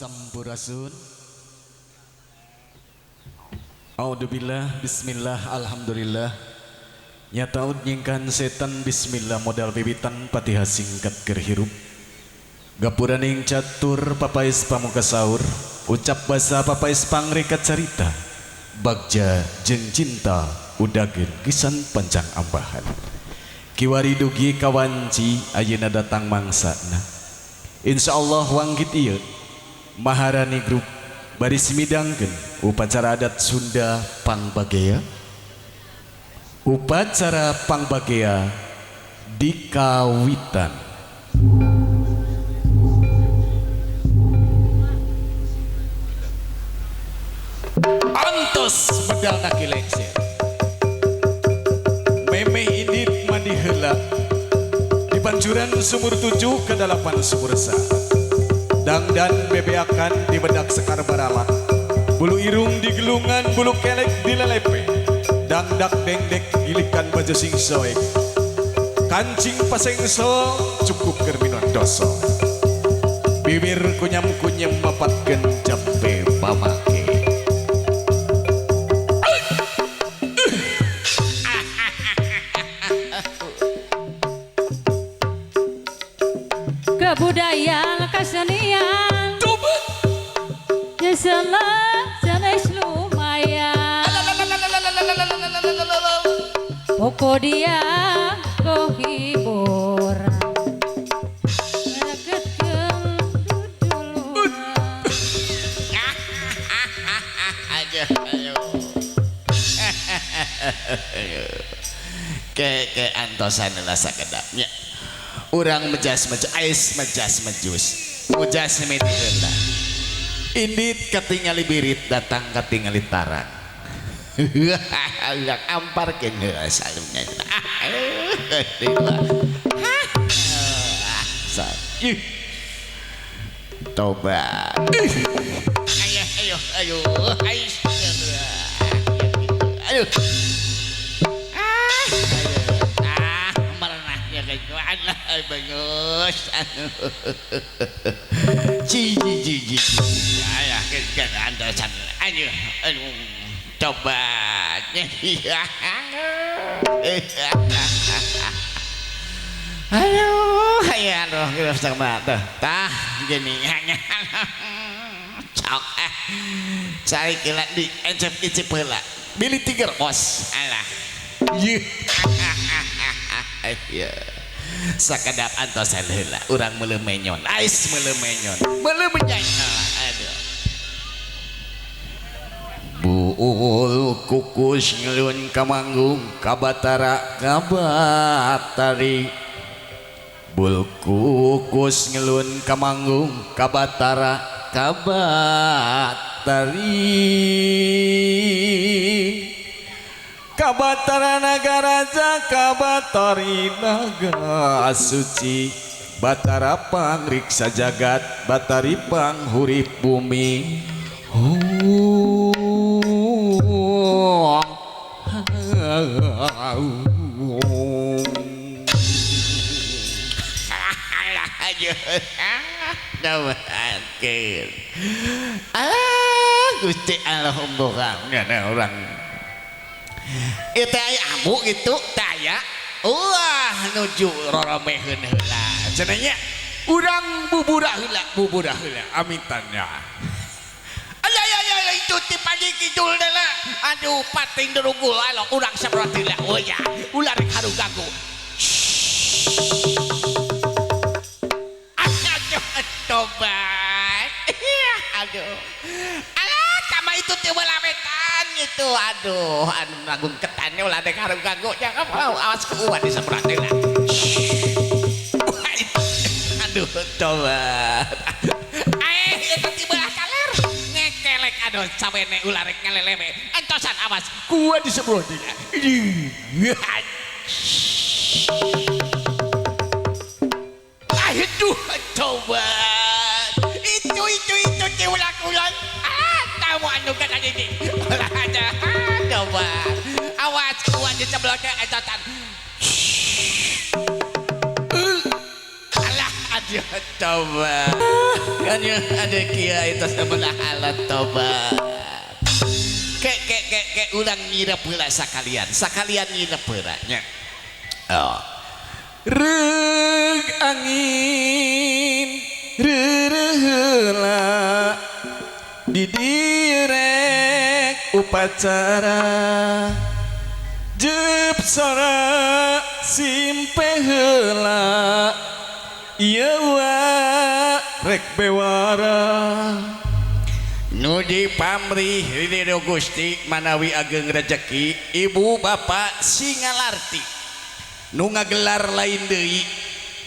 Sampurasun. A'udzubillah, bismillah, alhamdulillah. Nyataud nyingkan setan bismillah modal bibitan patiha singkat keur hirup. Gapuraning catur papais pamuka saur, ucap basa papais pangrekat carita. Bagja jeung cinta udageun kisan pancang ambahan. Kiwari dugi kawanci ayeuna datang mangsana. Insyaallah wanggit ieu Maharani Group baris midangkeun upacara adat Sunda Pangbagea. Upacara Pangbagea di Kawitan. Antos medal na kilengser. Memeh indit mandi heula di pancuran sumur 7 ke 8 sumur sa. Dangdan bebeakan di bedak sekar baralak. Bulu irung digelungan, bulu kelek dilelepe. Dangdak dengdek gilikan baju sing soek. Kancing pasengso cukup keur minum doso. Bibir kunyam-kunyam mapatkeun jampe pamake. Kebudayaan kesenian jenis lumayan. Pokok dia kehiburan reketkeun duduluan. Aja ayo. Ke antosan lah sakedapnya. Urang mejas mejas ais mejas mejus. Mujas mimiti heula. Indit katingali birit datang katingali tarang. Amparkeun heula salumnya. Tobat. Ayo ayo ayo ayo. Aduh. Ah, merenahnya kejuan lah bagus. Ji ji ji. Ya kan antosan. Ayo aduh. Coba. Aduh, ayo aduh kita sama tuh. Tah gini. Cok ah. Cari kira di encep-icip heula. Bili tiger bos. Alah. Yeuh. Iya. Sakedap antosan heula urang meuleuh menyon. Ais meuleuh menyon. Meuleuh menyon. Aduh. Buul kukus ngelun kamanggung kabatara kabatari. Bul kukus ngelun kamanggung kabatara kabatari. Kabatara nagaraja kabatari naga suci. Batara pangriksa jagat batari panghurip bumi. Gusti Allah orang itu aya ambu gitu taya wah nuju roromeheun heula cenah nya urang buburah heula amitannya. Ay itu ti pagi kidul heula aduh pating derugul alo urang sabrot heula oh ya ulah rek harugagu. Aduh tobat. Aduh alah kama itu teh wetan gitu aduh anu nanggung ketannya ulah rek harugagu jangan awas kuat di sabrot heula. Aduh tobat. Itu tiba kaler ngekelek aduh sawene ulah rek ngalelewe antosan awas kuat di sebelah dia. Aduh coba itu ulang-ulang ah tahu anu kan ini ulah aja coba awas kuat di sebelah dia antosan. Alah Aduh tobat. Aduh ada kiai tos menahalat tobat. Ke ke ke ke urang ngirep heula sakalian. Sakalian ngirep heula nya. Oh. Reug angin reureuh heula di direk upacara jep sora simpe heula ieu wa rek bewara nu di pamrih ridho Gusti manawi ageng rejeki ibu bapak singalarti nu ngagelar lain deui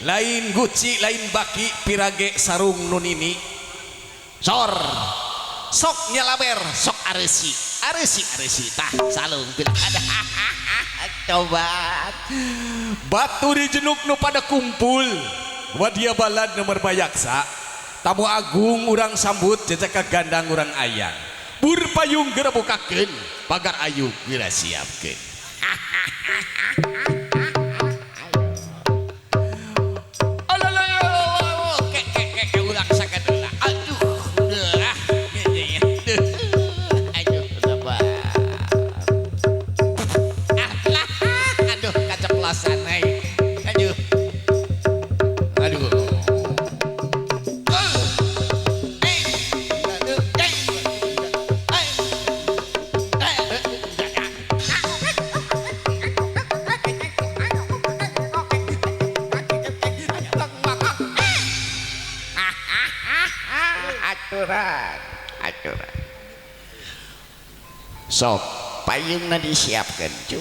lain guci lain baki pirage sarung nu nini sor sok nyalaber sok areusi areusi areusi tah salung bila ada tobat batu di jenuk nu pada kumpul wadia balad nomor bayaksa tamu agung urang sambut jejaka gandang urang ayang bur payung geura bukakeun pagar ayu geura siapkeun. Sok payungna disiapkeun cu.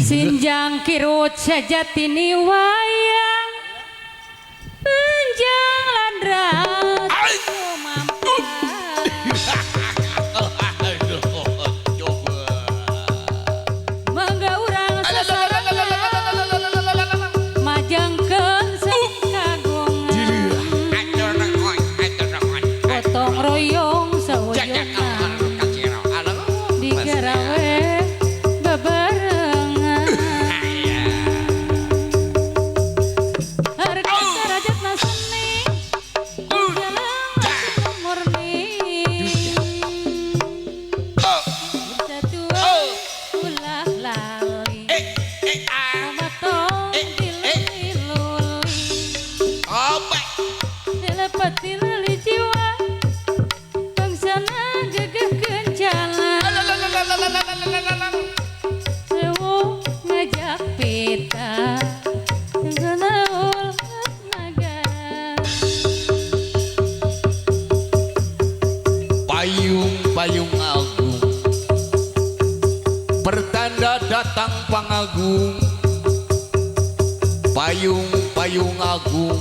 Sinjang kirut sejatini wayang penjang landrat mampan. Mangga urang sasarengan majangkeun sakagongan gotong royong sauyunan digarawe bebarengan harga derajatna seni jalan murni satu ulah lali matong diluli dilepati luli jiwa bangsana gegeh kencalan sewu ngajak pita genaul naga payung payung agung pertanda datang pangagung payung payung agung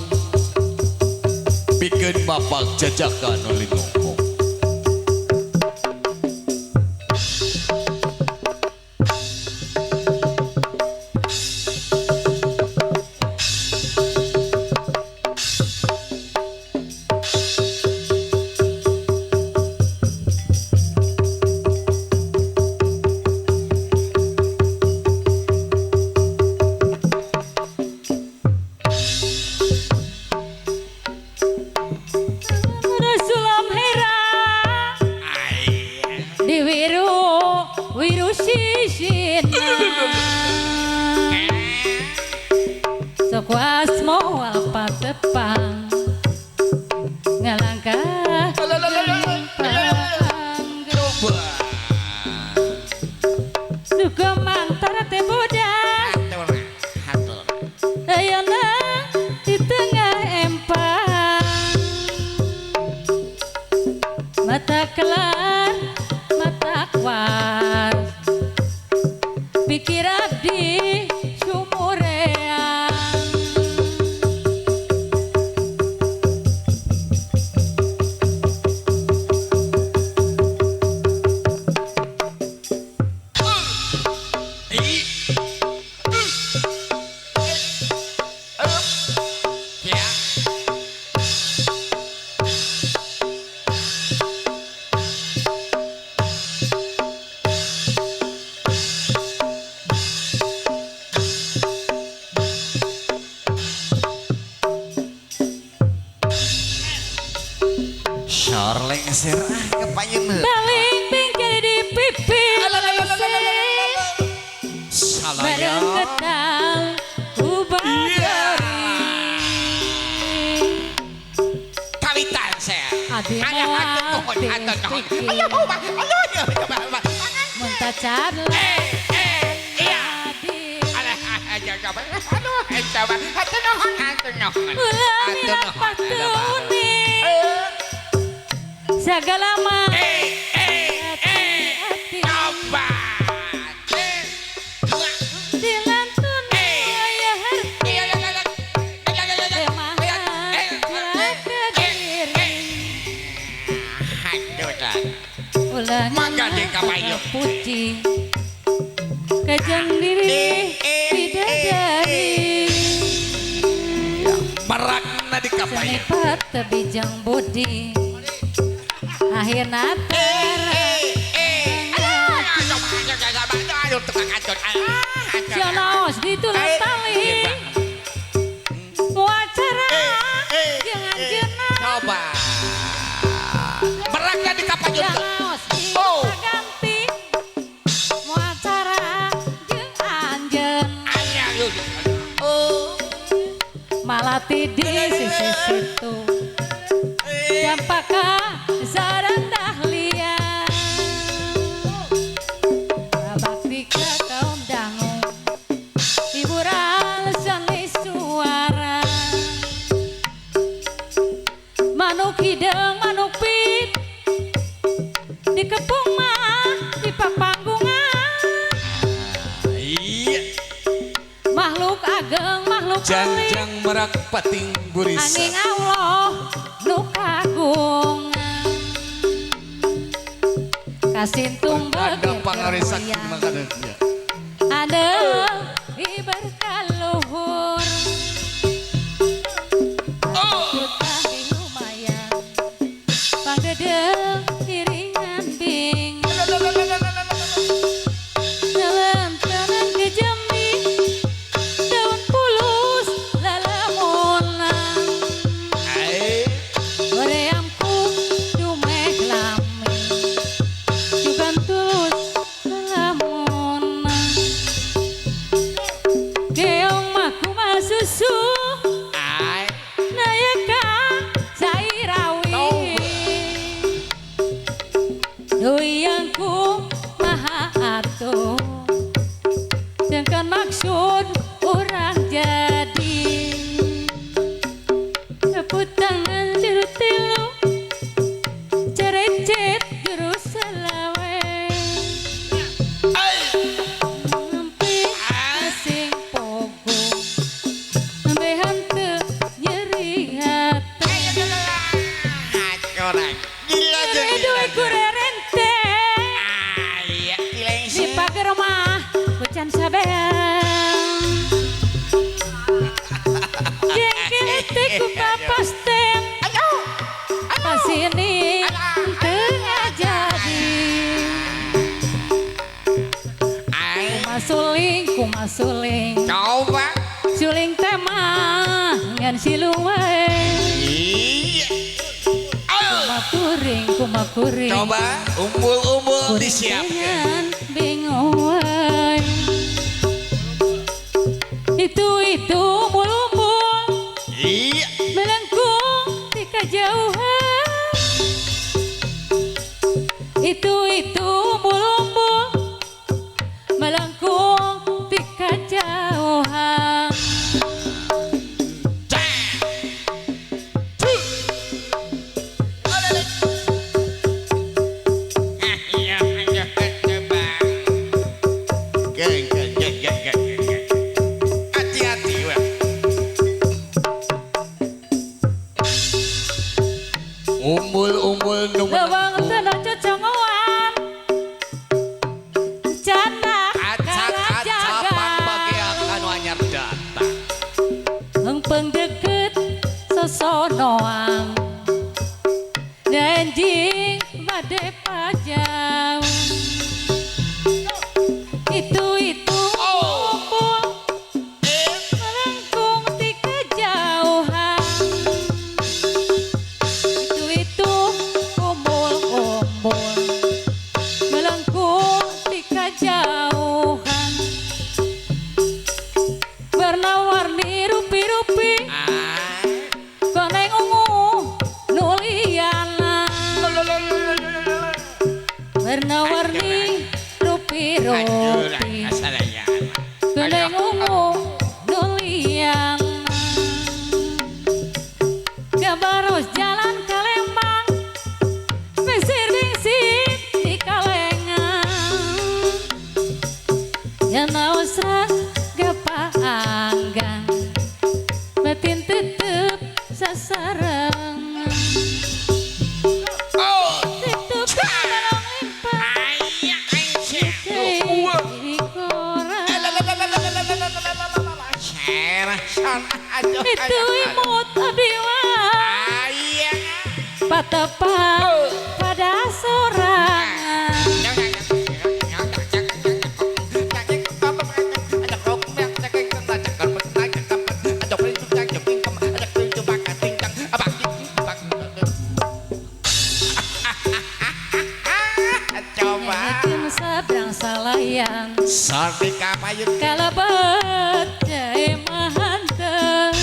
pikeun bapak jajakan oleh ngomong. Segala puji kejang diri bidadari marakna di kapayun senipat tebijang budi akhirna jonos ditulis tali wacara jangan jenah coba marakna di kapayun. Oh. Ganti muacara jeung anjeun. Oh. Malati di sisi situ. Campaka sareng dahlia. Bakti ka kaum dangu. Hiburan seni suara. Manuk hideung manuk pit. Dikepung mah di papanggungan. Iya. Makhluk ageng makhluk jangjang merak pating burisa. Angin Allah nu kagungan. Kasintung ada pangarisak di makanan dia. Ada iberkaluhur. Oh. Lumayan. Pangdedeng sedangkan maksud orang jadi tepuk tangan juru tilu cerecet juru selawe ngempi asing pogo nembehan teu nyeri hati nyeri duwe kurerente di pagar mah can sabeang jengkel teh ku papasten pasini teu jadi kumasuling kumasuling coba suling teh mah ngan siluwe kumakuring kumakuring coba umbul-umbul disiapkan bingung wae. Itu umbul-umbul iya melengkung di kejauhan. Itu umbul-umbul melengkung di kejauhan. Umbul-umbul nu lewang tanah cocongoan cana acak-acapan bagian anu anyar datang hengpeng deket sosonoang danjing bade pajang itu batin Geuning ungu nulian Gabaros jalan ka Lembang Mesir bingsit di kalengan Yanaos raga paanggang Batin tetep sasarengan Tetep balong limpah Itu imut abdi Patepang pada sorangan Nyanyikin sabrang salayang Kalebet jae mahanteng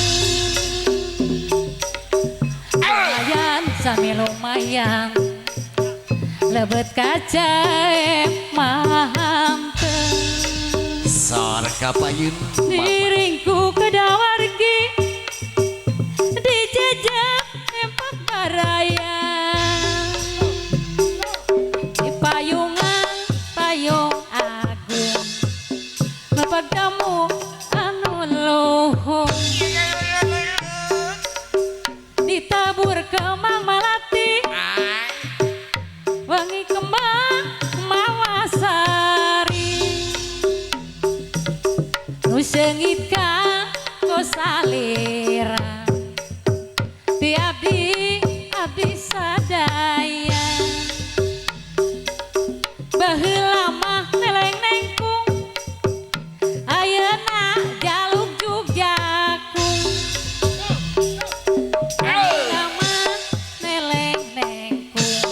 Lumayan sami lumayan Lebet kaca mahanteng Sorga payun Diringku kedawargi Dijejak nempak baraya Di payungan payung agung Mepagdamu anu luhung Ditabur kembang malati Wangi kembang mawasari Nu seungit ka salira Ti abdi abdi sadaya Baheula mah neleng nengkung Ayeuna jaluk jugjakung Baheula mah neleng nengkung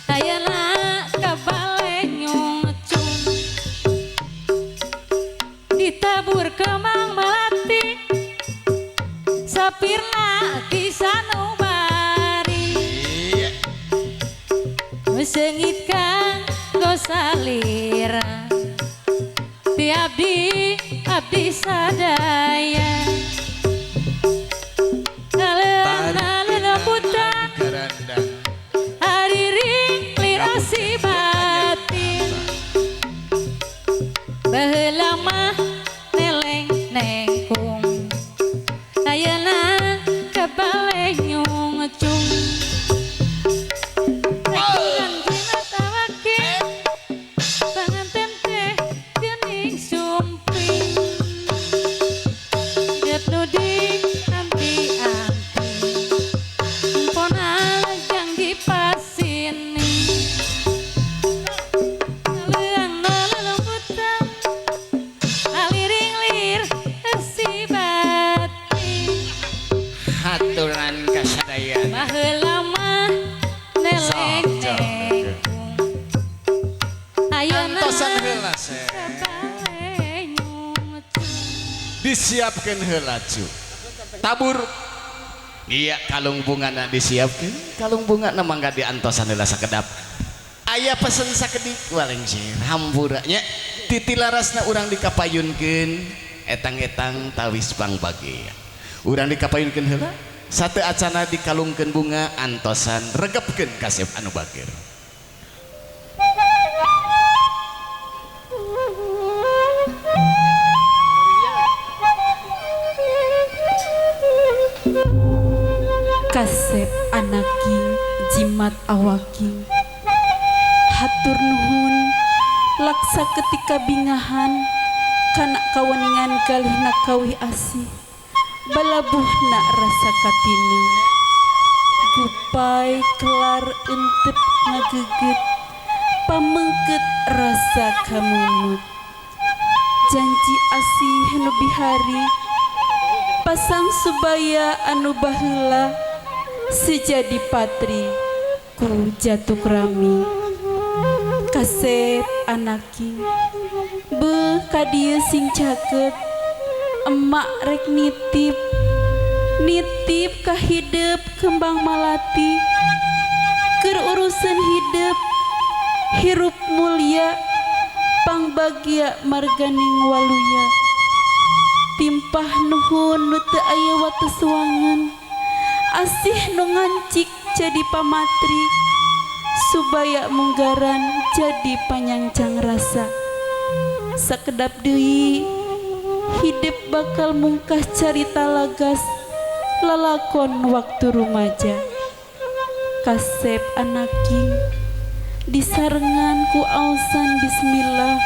Ayeuna kabale nyungcung Ditabur kembang melati Sapirna di sanubari Nu seungit kanggo salira Ti abdi abdi sadaya Aleun-aleun putra Ariring lirasi batin Baheula mah neleng nengkung Ayeuna kabale nyungcung Rekungan dina tawaki Panganten teh geuning sumping Hidup nu di anti-anti Empona jang dipasini Leuangna lelembutan Aliring lir si batin Haturan kasadayana. Baheula mah neleng nengkung Ayeuna Antosan heula se. kabale nyungcung Disiapkeun heula cu. Tabur. Iya kalung bungana disiapkeun. Kalung bungana mangga diantosan heula sakedap. Aya pesen sakedik walengser hampura nya titilarasna urang dikapayunkeun etang-etang tawis pangbage. Urang dikapayunkeun heula sate acana dikalungkeun bunga antosan regepkeun kasep anu bageur. Kasep anaking jimat awaking hatur nuhun laksa ketika bingahan kana kaweningan galihna kawih asih balabuhna rasa katineng gupai kelar entep ngageget pamengket rasa kamumut janji asih nu bihari pasang subaya anu baheula sejadi patri ku jatuh rami kasep anaking beuh ka dieu sing caket emak rek nitip nitip ka hidep kembang malati keur urusan hidep hirup mulia Pangbagia marganing waluya. Timpah nuhun nu teu aya wates wangun. Asih nu ngancik jadi pamatri. Subaya munggaran jadi panyangcang rasa. Sakedap deui hidup bakal mungkah carita lagas lalakon waktu rumaja. Kasep anaking disarengan ku ausan bismillah.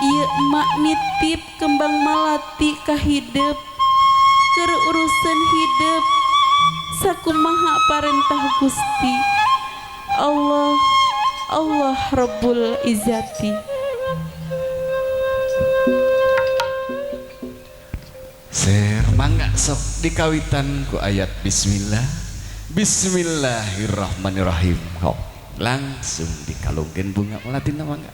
Ieu emak nitip kembang malati ka hidep keur urusan hidep sakumaha parentah Gusti Allah Allah Rabbul Izzati. Ser mangga sok dikawitan ku ayat bismillah. Bismillahirrahmanirrahim. Kok langsung dikalungkeun bunga melatina mangga.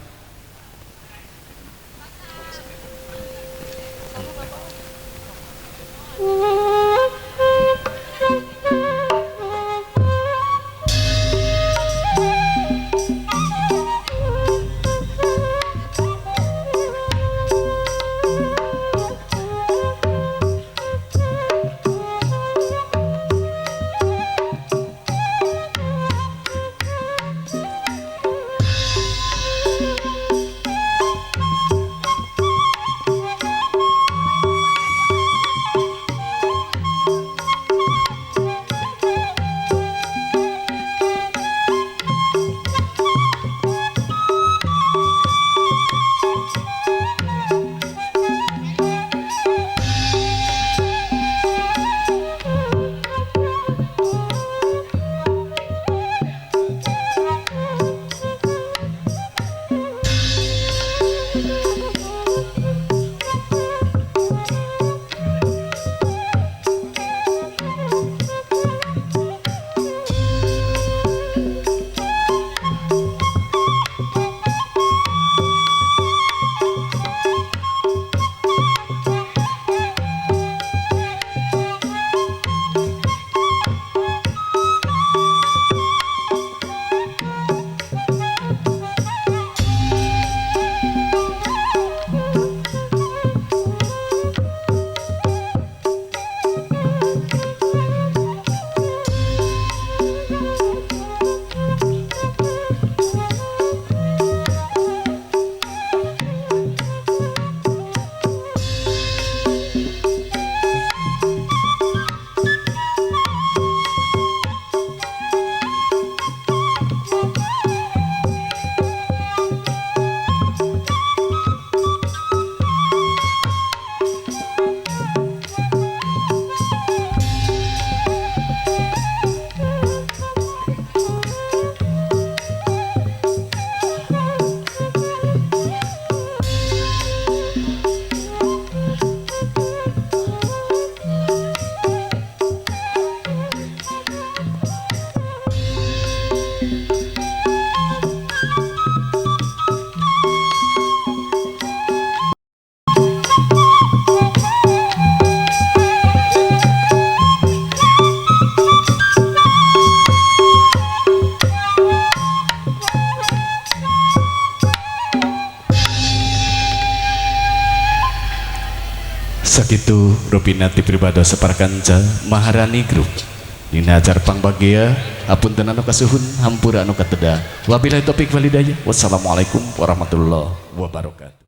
Sakitu rupina ti pribado saparkanca Maharani Group dina acara pangbagia hapunten anu kasuhun hampura anu kateda. Wabillahi taufik walhidayah. Wassalamualaikum warahmatullahi wabarakatuh.